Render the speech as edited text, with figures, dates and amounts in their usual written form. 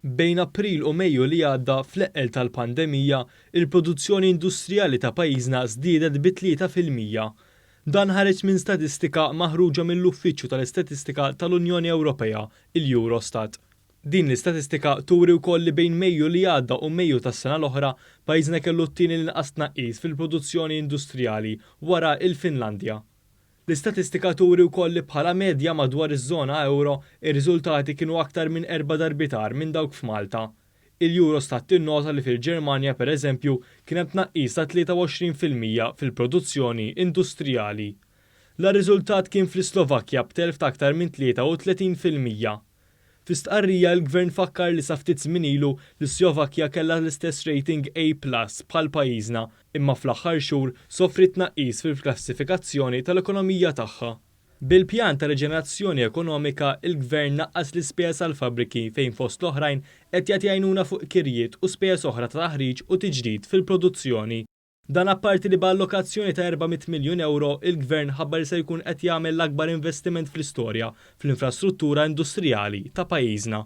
Bejn April u Mejju li għadda, fl-eqqel tal-pandemija, il-produzzjoni industrijali ta' pajjiżna żdiedet bi 3%. Dan ħareġ minn statistika maħruġa mill-Uffiċċju tal-Istatistika tal-Unjoni Ewropea, il-Eurostat. Din l-istatistika turi wkoll li bejn Mejju li għadda u Mejju tas-sena l-oħra, pajjiżna kellu t-tieni l-inqas tnaqqis fil-produzzjoni industrijali wara l-Finlandja. L-istatistika turi wkoll li bħala medja madwar iż-żona ewro, ir-riżultati kienu aktar minn erba' darbiet agħar minn dawk f'Malta. Il-Eurostat tinnota li fil-Ġermanja, pereżempju, kien hemm tnaqqis ta' 23% fil-produzzjoni industrijali. L-agħar riżultat kien fl-Islovakkja b'telf ta' aktar minn 33%. Fi stqarrija, il-Gvern fakkar li sa ftit żmien ilu l-Isjovakkja kellha l-istess rating A plus bħal pajjiżna imma fl-aħħar xhur sofriet tnaqqis fil-klassifikazzjoni tal-ekonomija tagħha. Bil-pjan ta' riġenerazzjoni ekonomika, il-Gvern naqqas l-ispejjeż għall-fabbriki fejn fost l-oħrajn qed jagħti għajnuna fuq kirjiet u spejjeż oħra ta' taħriġ u tiġdid fil-produzzjoni. Dan apparti li b'allokazzjoni ta' 400 miljun ewro, il-Gvern ħabbar li se jkun qed jagħmel l-akbar investiment fl-istorja fl-infrastruttura industrijali ta' pajjiżna.